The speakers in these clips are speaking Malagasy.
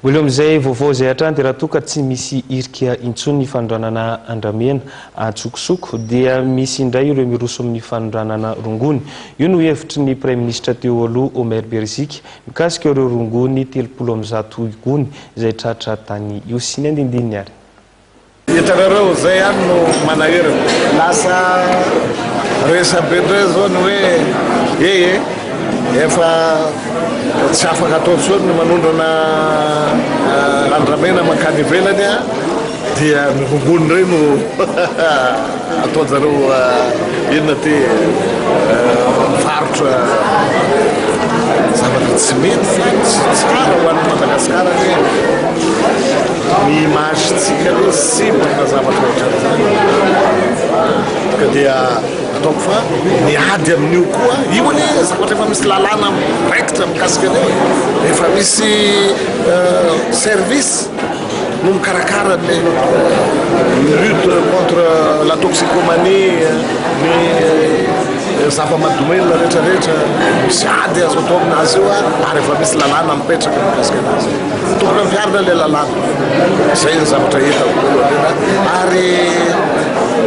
Mbola eo amin'izay vaovao izay hatrany dia raha toa ka tsy misy hirika intsony ny fanondranana andramena antsokosoko dia misy indray ireo miroso amin'ny fanondranana rongony. Io no hevitry ny Praiminisitra teo aloha Omer Beriziky mikasika ireo rongony 130 gony izay tratra tany Ihosy. Ny andinindininy ary. Hitanareo, zay ihany no manahirana. Lasa resabe ndray zao ny hoe e e, efa tsy afaka atao intsony ny manondrana andramena mankany ivelany a, dia ny rongony ndray no ataon-jareo inona ty mivarotra zavatra tsy mety zany, tsy tsara ho an'i Madagasikara anie. Ny image-ntsika aloha simba na zavatra ohatran'izany ka dia ataoko fa ny ady amin'io koa, io anie zavatra efa misy lalàna miraikitra mikasika an'io e, efa misy service no mikarakara ny lutte contre la toxicomanie, ny zava-mahadomelina rehetrarehetra, misy ady azo atao aminazy io ary efa misy lalàna mipetraka mikasika anazy io. Tokony ampiharina ilay lalàna. Izay ny zavatra hitako voalohany indrindra. Ary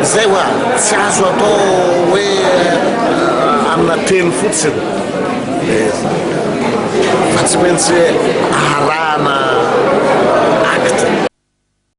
izay hoa, tsy azo atao hoe amina teny fotsiny fa tsy maintsy arahana acte.